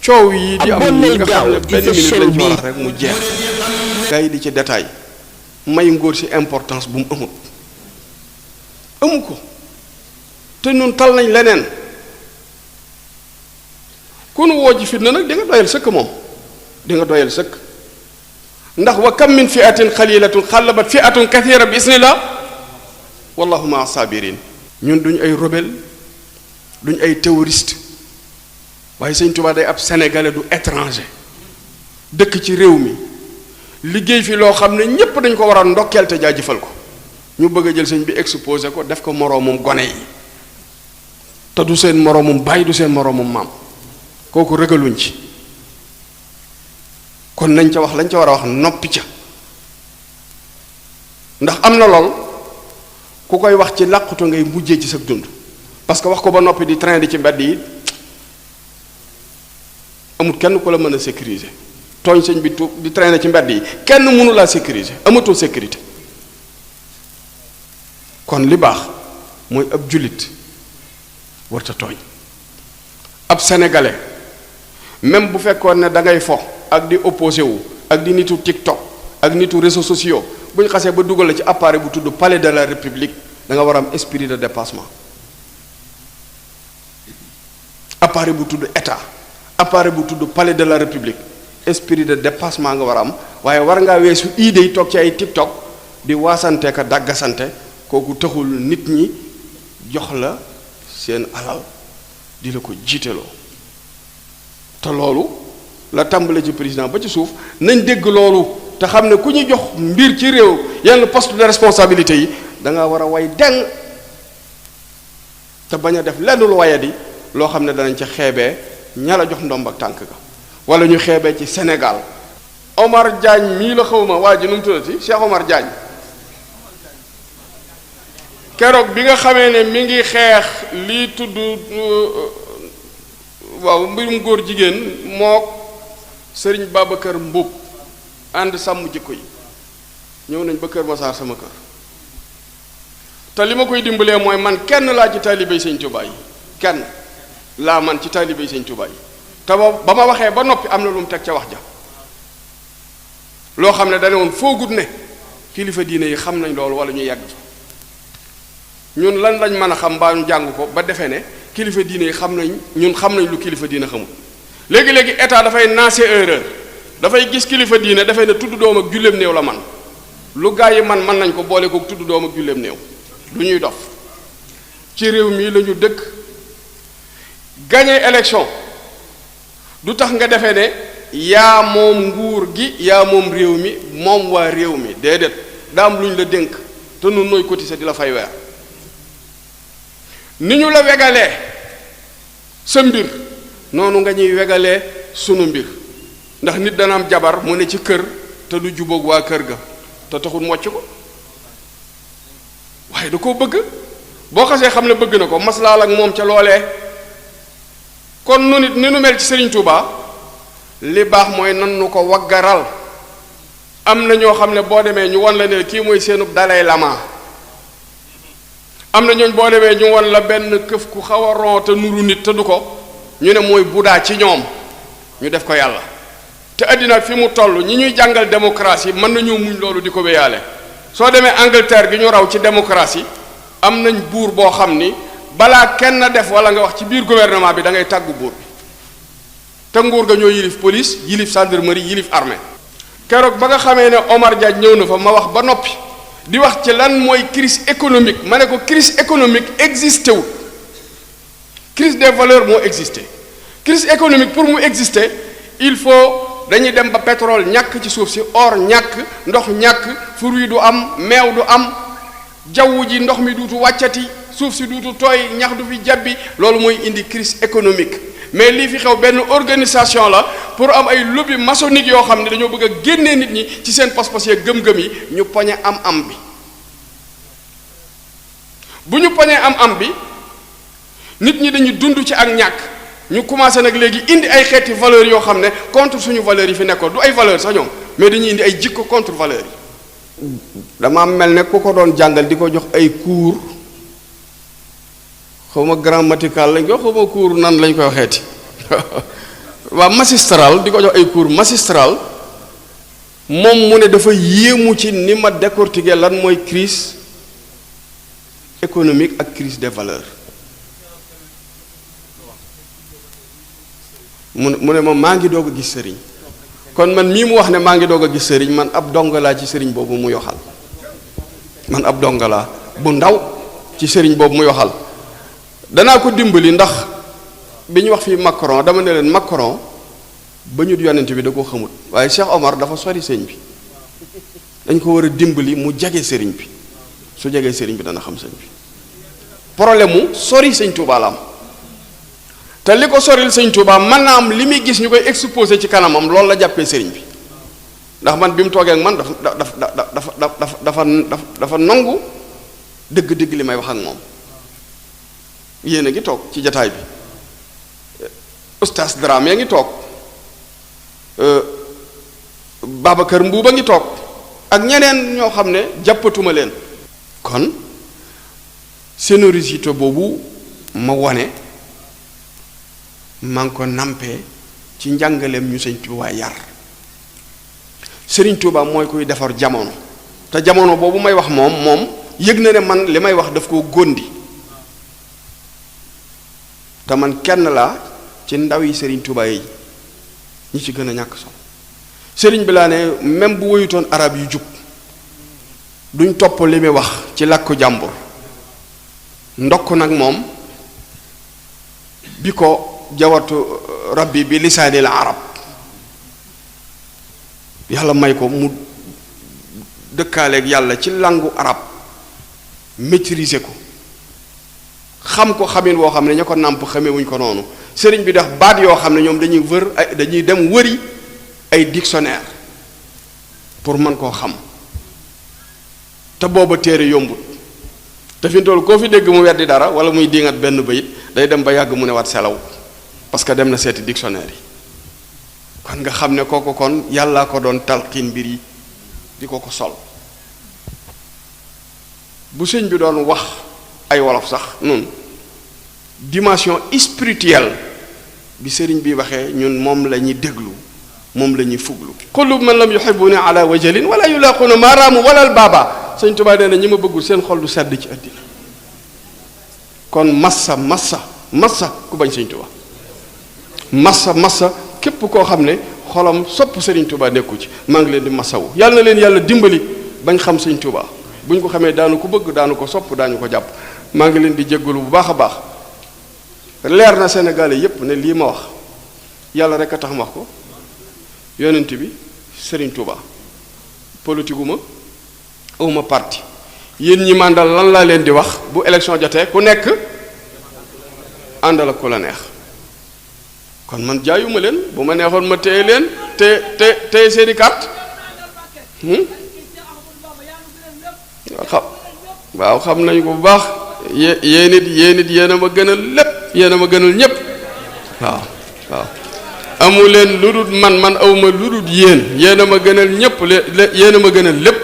coow yi di am ñi nga xam ne benn minute lañ ci war a wax rek mu jeex gars yi di ci détail may ngóor si importance bu mu amu ko te ñun tal nañ leneen ku nu woo ji fitna nag di nga doyal sëkk moom di nga doyal sëkk ndax wa kam min fi'atin xalilatun xalabat fi'atun kathira bi isnillah wallahu maa sabirin ñun duñ ay rebelle duñ ay terroriste waaye sëñ Tuubaa day ab sénégalais du étranger dëkk ci réew mi liggéey fi loo xam ne ñépp dañ ko war a ndokkeel te jaajëfal ko ñu bëgg a jël sëñ bi exposé ko def ko moroomum gone yi te du seen moroomum baay du seen moroomum maam kooku rëgaluñ ci kon nañ ca wax lañ ca war a wax noppi ca ndax am na lool ku koy wax ci làqutu ngay mujjee ci sa dund parce que wax ko ba noppi di train di ci mbedd yi amul kenn ku la mën a sécuriser tooñ sëñ bi di traîner ci mbedd yi kenn mënu laa sécuriser amatoo sécurité kon li baax mooy ab jullit warta tooñ ab sénégalais même bu fekkoon ne da ngay fo ak di opposé wu ak di nitu TikTok ak nitu réseaux sociaux bu ñu xasee ba dugal la ci appareil bu tudd palais de la république da nga war a am esprit de dépassement appareil bu tudd état appareil bu tudd palais de la république esprit de dépassement nga war a am waaye war ngaa weesu idée yi toog ci ay TikTok di waasante ka dàggasante kooku taxul nit ñi jox la seen alal di la ko jiiteloo te loolu la tàmbale ci président ba ci suuf nañ dégg loolu te xam ne ku ñu jox mbir ci réew yenn poste de responsabilité yi da nga war a way deng te bañ a def lenn lu wayadi loo xam ne danañ ca xeebee ña la jox ndomb ak tànk ga wala ñu xeebee ci Sénégal Omar Diagne mii la xawma waa ji nu mu tuddati Cheikh Omar Diagne keroog bi nga xamee ne mi ngi xeex lii tudd waaw mbirum góor jigéen mook Sëriñ Babacar Mbuub ànd sàmm jikko yi ñëw nañ ba Kër Masaar sama kër te li ma koy dimbalee mooy man kenn laa ci taalibey Sëñ Tuubaa yi kenn laa man ci taalibey Sëñ Tuubaa yi te ba ma waxee ba noppi am na lu mu teg ca wax ja loo xam ne dane woon foogut ne kilifa diine yi xam nañ loolu wala ñu yàgg fa ñun lan lañ mën a xam mbaa ñu jàng ko ba defee ne kilifa diine yi xam nañ ñun xam nañ lu kilifa diine xamul léegi-léegi état dafay naase erreur dafay gis kilifa diine dafay ne tudd doom ak julleem néew la man lu gaa yi man nañ ko boole ko tudd doom ak julleem néew du ñuy dof ci réew mii la ñu dëkk gagné élection du tax nga defee ne yaa moom nguur gi yaa moom réew mi moom waa réew mi déedéet daa am lu ñu la dénk te nun nooy cotiser di la fay weer ni ñu la wegalee sa mbir noonu nga ñuy wegalee sunu mbir ndax nit dana am jabar mu ne ci kër te du jubóog waa kër ga te taxul mocc ko waaye da koo bëgg boo xasee xam ne bëgg na ko maslaal ak moom ca loolee kon nu nit ni nu mel ci Serigne Touba li baax mooy nan nu ko waggaral am na ñoo xam ne boo demee ñu won la ne kii mooy seenub dalay lama am na ñooñ boo demee ñu won la benn këf ku xaw a ron te nuru nit te du ko ñu ne mooy Bouddha ci ñoom ñu def ko yàlla te àddina fi mu toll ñi ñuy jàngal démocratie mën nañoo muñ loolu di ko wéyaale soo demee Angleterre gi ñu raw ci démocratie am nañ buur boo xam ni balaa kenn def wala nga wax ci biir gouvernement bi da ngay tàggu buur bi te nguur ga ñoo yilif police yilif gendarmerie yilif armée keroog ba nga xamee ne Omar Diagne ñëw na fa ma wax ba noppi di wax ci lan mooy crise économique ma ne ko crise économique existé wul crise des valeurs moo existé crise économique pour mu exister il faut dañuy dem ba pétrole ñàkk ci suuf si or ñàkk ndox ñàkk fruit du am meew du am jaww ji ndox mi duutu wàccati suuf si duutu tooy ñax du fi jabbi loolu mooy indi crise économique mais lii fi xew benn organisation la pour am ay lobby maçonnique yoo xam ne dañoo bëgg a génnee nit ñi ci seen pas-pas yeeg gëm-gëm yi ñu poñe am bi bu ñu poñee am bi nit ñi dañuy dund ci ak ñàkk ñu commencé nag léegi indi ay xeeti valeurs yoo xam ne contre suñu valeurs yi fi nekkoon du ay valeurs sax ñoom mais dañuy indi ay jikko contre valeurs yi dama mel ne ku ko doon jàngal di ko jox ay cours xaw ma grammatical lañ ko xaw ma cours nan lañ koy waxeeti waa magistral di ko jox ay cours magistral moom mu ne dafa yéemu ci ni ma décortiquer lan mooy crise économique ak crise des valeurs mu ne ma maa ngi doog a gis sëriñ kon man mii mu wax ne maa ngi doog a gis sëriñ man ab donga laa ci sëriñ boobu mu yoxal man ab donga laa bu ndaw ci sëriñ boobu mu yoxal danaa ko dimbali ndax bi ñu wax fii Macron dama ne leen Macron ba ñu yonent bi da ko xamut waaye Cheikh Omar dafa sori sëriñ bi dañ ko war a dimbali mu jege sëriñ bi su jegee sëriñ bi dana xam sëriñ bi problème mu sori sëñ Touba la am te li ko soril sëñ Touba mën naa am li muy gis ñu koy exposé ci kanamam loolu la jàppee sëriñ bi ndax man bi mu toogee ak man dafa nangu dëgg-dëgg li may wax ak moom yéen a ngi toog ci jataay bi Oustaz Dramé ngi toog Babacar Mbuuba ngi toog ak ñeneen ñoo xam ne jàppatuma leen kon générosité boobu ma wone maa ngi ko nampee ci njàngaleem ñu sëñ Tuubaa yar Sëriñ Tuubaa mooy kuy defar jamono te jamono boobu may wax moom yëg na ne man li may wax daf koo góndi te man kenn laa ci ndaw yi Sëriñ Tuubaa yi ñi ci gën a ñàkk solo sëriñ bi laa ne même bu woyutoon arab yu jub duñ topp li muy wax ci làkku jàmbur ndokk nag moom bi ko jawatu rabbi bi lisaanil arab yàlla may ko mu dëkkaaleeg yàlla ci langu arab maîtriser ko xam ko xamin woo xam ne ña ko nàmp xamee wuñ ko noonu sëriñ bi def baat yoo xam ne ñoom dañuy dem wëri ay dictionnaire pour mën koo xam te booba téere yombut te fi mu toll koo fi dégg mu weddi dara wala muy diingat benn bayit day dem ba yàgg mu ne wat selaw parce que dem na seeti dictionnaire yi kon nga xam ne kooku kon yàllaa ko doon talqiin mbir yi di ko sol bu sëñ bi doon wax ay wolof sax noonu dimension spirituelle bi sëriñ bi waxee ñun moom la ñuy déglu moom la ñuy fuglu kullu man lam yuhibbuni ala wajalin wala yulaquna maaraamu wala al baaba sëñ Tuubaa nee na ñi ma bëggul seen xol du sedd ci àddina kon massa ku bañ sëñ Tuubaa massa képp koo xam ne xolam sopp sëriñ Tuubaa nekku ci maa ngi leen di massawu yàlla na leen yàlla dimbali bañ xam sëñ Tuubaa bu ñu ko xamee daanu ko bëgg daanu ko sopp daañu ko jàpp maa ngi leen di jéggalu bu baax a baax leer na Sénégalais yépp ne lii ma wax yàlla rek a tax ma wax ko yonent bi sëriñ Tuubaa politique ma awma parti yéen ñi màndal lan laa leen di wax bu élection jotee ku nekk àndal ak ku la neex kon man jaayuma leen bu ma neexoon ma téye leen te seeni carte waaw xam nañu ko bu baax yéen it yéen a ma gënal lépp yéen a ma gënal ñépp waaw amu leen lu dul man awma lu dul yéen a ma gënal ñépp yéen a ma gënal lépp